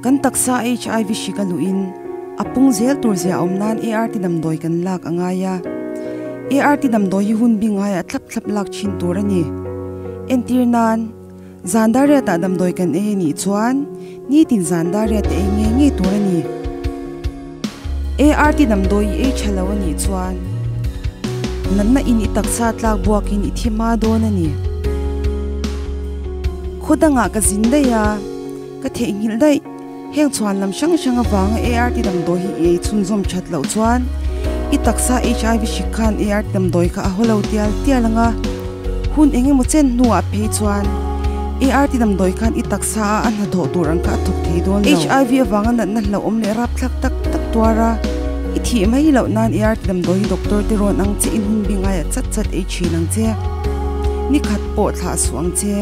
Kan taksa HIV hrik a luhin a pung zel tur zia awm nan ART damdawi kan lak a ngai a. ART damdawi hi hun bi ngaiah thlap thlap lak thin tur a ni. Entir nan, zan dariatah damdawi kan ei a nih chuan nitin zan dariat a ei ngei ngei tur a ni. ART damdawi i ei tha lo a nih chuan natna in i taksa tlak buakin i thi hma dawn a ni. Khaw dangah ka zin daih a, ka theihnghilh daih. Heng chhuan lam hrang hrang avanga ART damdawi hi i ei chhunzawm that loh chuan i taksa HIV hrik khan ART damdawi kha a haw lo tial tial ang a, hun eng emaw chen hnuah phei chuan ART damdawi khan i taksa a a hnathawh tur ang kha a thawk thei dawn lo. HIV avanga natna hlauhawm leh rapthlak tak tak tuar a, i thih mai loh nan ART damdawi hi doctor te rawn ang che in hun bi ngaiah chat chat ei thin ang che. Ni khat pawh thlah suh ang che.